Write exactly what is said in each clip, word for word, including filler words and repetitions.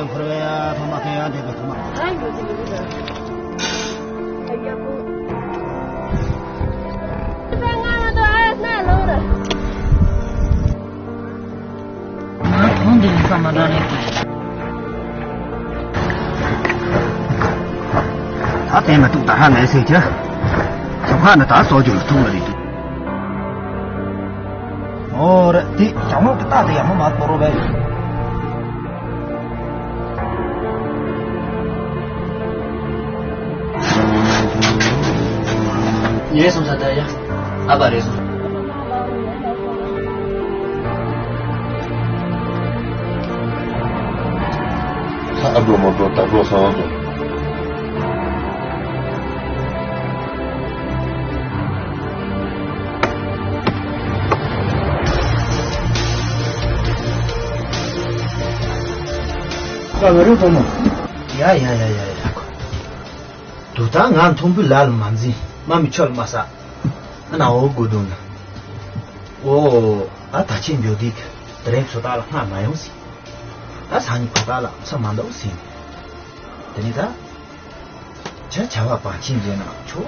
འཁོར་བའི་ཐོག་མ་ཁེ་ཡང་དེ་གི་ཐོག་མ། ཨ་ཡོད་ཀྱི་མི་འདུག་ད། ཨ་ཡག་པོ། ང་གོང་དེ་ཡིན་ས་མ་འདྲ་རེད། ད་བསྟན་མ་ཐུག་ད་ཧ་ལས་ཟེར་གྱི། ཞོགས་ཁ་ནི་ད་སོ་རྒྱུ་ལ་ཐུག་ལ་རེད་འདུག་ཨོ་རེད་དེ་ཞང་ལོག་གི་རྟགས་དེ་ཡག་མོ་མ་གཏོགས་རོ་བས། ངས་སོང་ས་ད་ཡ། ཨ་པ་རེད་སོང་། ཨ་འགྲོ་མ་འགྲོ་ད་འགྲོ་སང་སོང་། ས་བ་རུ་དོ་མོ། ཡ་ཡ་ཡ་ཡ་ཡ། དུ་ད་ང་མཐོང་བུ་ལ་ལ་མ་འཛིན་མ་མི་ཆོལ་མ་ས། ཨ་ན་འོ་དགོས་དོན་ན། ཨོ། ཨ་ད་ཆེན་འགྱོ་དིག་དེ་རིང་ཚོ་ད་ལ་སྔ་མ་ཡོང་སི། ཨ་སང་ཉིན་ཁོ་ད་ལ་ཚ་མ་འདའོ་སི། དེ་ནི་ད། ཆ་ཆ་བ་བང་ཆེན་འཛིན་ན་ཆོག་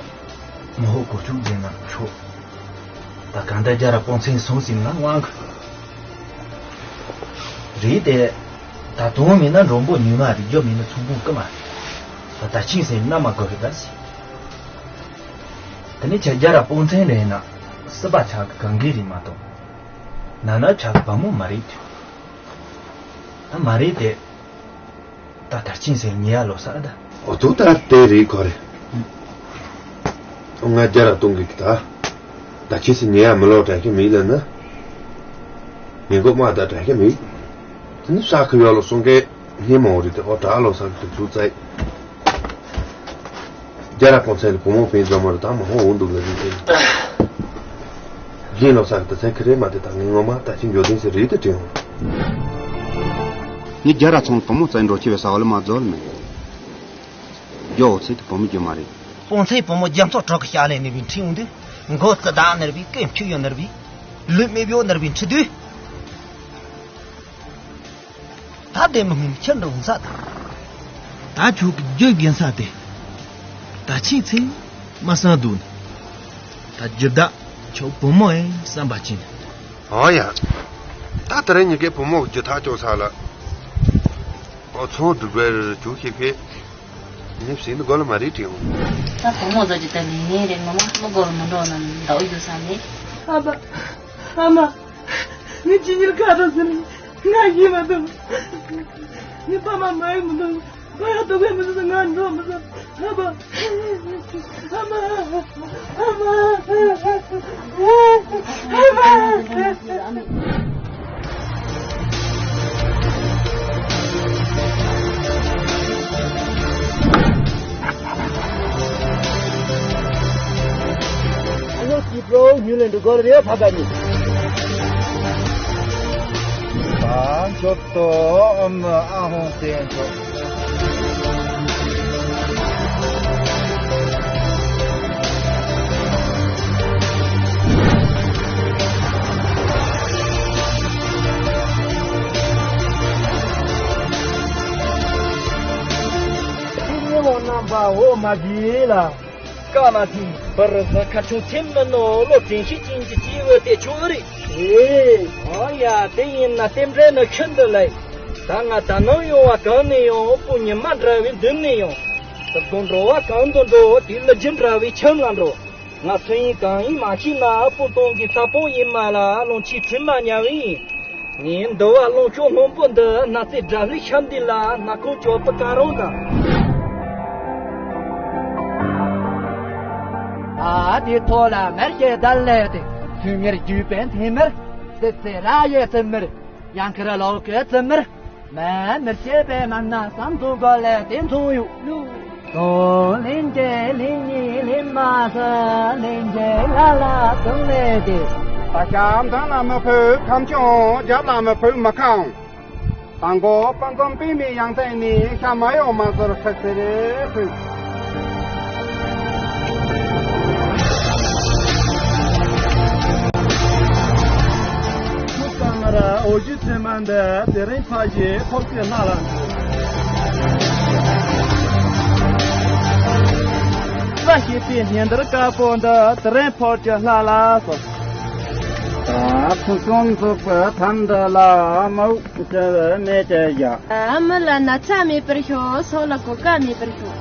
མོ་ཧོ་གོ་ཆུག་འཛིན་ན་ཆོག་ད་གང་ལྟར་རྒྱ་ར་སྤོང་ཚེ་སོང་སི་ང་དབང་གི། རེད་དེ། ད་དུང་མིན་ན་མགྲོན་པོ་ཉུལ་མ་རེད། རྒྱོ་མིན་ན་ཚོང་དཔོན་ཀི་མ་རེད། ད་ད་ཆིང་སེ་མནའ་མ་དགོས་རེད་ད་སི། དེ་ནི་ཆ་རྒྱ་ར་སྤོང་ཚེ་རེད་ན། སྲིད་པ་ཆག་གི་གང་གི་རེད་མ་གཏོགས། ན་ན་ཆག་གི་བ་མོ་མ་རེད་དུ། ད་མ་རེད་དེ། ད་དར་ཆིན་ཟེར་ཉེ་ཡ་ལོ་ས་ཨ་ད། འོ་ཐུག་ད་དེ་རེད་ཁོ་རེ། ང་རྒྱ་ར་གཏོང་གི་ད། དར་ཆིན་ཟེར་ཉེ་ཡ་མི་ལོ་དྲན་གི་མི་ལ་ན། ཉེ་མགོ་མ་ད་དྲན་གི་མི། དེ་ནི་ས་ཁུ་ཡོ་ལོ་སོང་གི་ཉེ་མ་འོ་རེད་དེ་ཨོ་དྲ་ལོ་ས་གི་དུ་ཚུགས་ཚད། རྒྱ་ར་ཕོན་ཚན་ལ་བུ་མོ་ཕན་ཚུན་མར་དང་མ་ཧོ་འོང་འདུག་ལ་རིག་ཨེ། རྒན་ལོ་སར་དུ་ཚན་ཁི་རེ་མ་དེ་དང་ངས་ངོ་མ་ད་ཅི་འགྱོ་དེ་ཚེ་རེད་དུ་དྲན་འོང་། ངས་རྒྱ་ར་ཚོང་བུ་མོ་བཙལ་འགྲོ་ཆེ་བའི་ས་བ་ལ་མ་རྫོགས་མེད། རྒྱོ་འོ་ཚེ་དུ་བུ་མོ་རྒྱུ་མ་རེད། ཕོན་ཚེ་བུ་མོ་རྒྱ་མཚོ་གྲོག་གི་ཤ་ལས་ནི་བི་འཁྲི་འོང་དུས། མགོ་ཙི་དག་ནར་བི་སྐད་འཁྱུ་ཡོད་ནར་བི། ལུས་མེད་བྱོ་ནར་བི་འཁྲི་དུས། ད་དེ་མི་ངན་ཁྱེར་འགྲོ་འོང་ས་དང་། ད་ཁྱོད་ཀྱི་རྒྱུ་རྒན་ས་དེ། ད་ཕྱིན་ཚེ་མ་སང་འདུག་ད་རྒྱུ་བདག་ཁྱོད་བུ་མོ་ཨེ་བསམ་པ་ཅིན། ཨོ་ཡ། ད་དེ་རིང་ཉི་གའི་བུ་མོ་གི་རྒྱུ་ཐག་ཆོད་ས་ལ། ཨོ་ཚོང་སྒྲུབ་པའི་རི་རུ་ཁྱུག་ཤེས་ཤེས། ངས་ཟིན་དུ་གོ་ལ་མ་རིག་དྲན་འོང་། ད་བུ་མོ་ཟ་རྒྱུ་ད་ལས་ངན་རེད། ངོ་མ་མི་གོ་ལ་མི་འགྲོ་ན་འདའོ་རྒྱུ་ས་མེད། ཨ་མ། ཨ་མ། ངས་ཅི་ཉིད་ཁ་རོ་ཟིན། ང་ཡིན་མ་ཐུབ། ངས་ཕ་མ་མ་ཡིན་མི་ཐུབ། ཁོ་ཡང་སྡུག་གས་མི་ཐུབ་ང་འགྲོ་མི་ཐུབ། ཨ་མ། ཨ་མ། ཨ་མ། ཨ་མ། ཨ་ནུ་སྐྱིད་པོ་ཉུལ་ལེན་དུ་སྒོར་རེ་ཕ་ག་ཉིད། ད་མཆོག་ཏོ་ཨ་མ་ཨ་ཧོང་བསྟན་ཆོག་ཁྱེད་ཉེ་བོ་རྣམ་པ་འོ་མ་བགྱིས་ལ། ཀ་མ་ཐིང་། པར་ཟ་ཁ་ཆུང་ཐེམ་མི་ནོ་ལོ་དྲན་ཤེས་ཅན་གྱི་སྐྱེས་བུ་དེ་ཆོག་རེད། ཨེ། ཨོ་ཡ་དེ་ཡིན་ན་རྟེན་འབྲེལ་ནི་ཤིན་ཏུ་ལེགས། ད་ང་ད་ནང་ཡོང་བ་གང་ནས་ཡོང་། སྤུན་ཉི་མ་འདྲ་བའི་མདུན་ནས་ཡོང་། ད་དགོང་འགྲོ་བ་གང་དུ་འགྲོ། དེ་ལ་རྒྱུ་འདྲ་བའི་ཁྱིམ་ལ་འགྲོ། ང་ཚོ་ཡིན་གང་ཡིན་མ་ཤེས་ན་སྤུན་སྟོང་གི་ས་སྤུན་ཡིན་མ་ལ་ལོང་ཆེ་ཁྲིམས་མ་ཉམས་ཡིན། ངའི་འདུལ་བ་ལོངས་སྤྱོད་སྔོན་པོ་འདི་སྣ་རྩེ་དགྲ་ལྷའི་ཤམ་འདི་ལ་སྣ་ཁུང་སྐྱོ་པོ་དཀར་རོང་དང་། ཨ་དེ་ཐོ་ལ་མེར་གྱི་དལ་ལེ་དེ་སུ་མེར་རྒྱུད་པན་ཐེ་མེར་སི་ཙེ་ར་ཡེ་ཙི་མེར་ཡང་ཁིར་ལོ་ཀེ་ཙི་མེར་མེ་མེར་ཤེས་པའི་མ་ན་བསམ་དུ་གོ་ལེ་དེ་མཐོང་ཡུག་ལུ། དོ་ལིང་ཏེ་ལིང་ཉི་ལིང་མ་ས་ལིང་ཏེ་ལ་ལ་དུང་ལེ་ཏེ། པ་ཤམ་དང་ལ་མི་ཕུ་ཁམ་ཆུང་རྒྱབ་ལ་མི་ཕུ་མི་ཁང་། དང་གོ་པ་ཙམ་པའི་མི་ཡང་ཚན་ནི་ཤ་མ་ཡོང་མ་ཟོར་ཧྲི་སི་རེ་ཧྲི། ཁུ་ཀ་ང་ར་འོ་ཞུ་ཚེ་མ་འདི་དེ་རིང་ཕ་ཞེ་ཐོག་ཚེ་ལྷ་ལ་འདུག་སྙན་དར་དཀར་པོ་འདི་དེ་རིང་ཕོར་གྱི་ལྷ་ལ་སོགས། ད་ཕུན་སུམ་ཚོགས་པའི་མཐའ་འདི་ལ་མ་འོངས་ཀྱི་མེད་ཀྱི་ཡ། མི་ལ་ན་ཚ་མེད་པར་ཤོག་སྲོག་ལ་གོད་ཁ་མེད་པར་ཤོག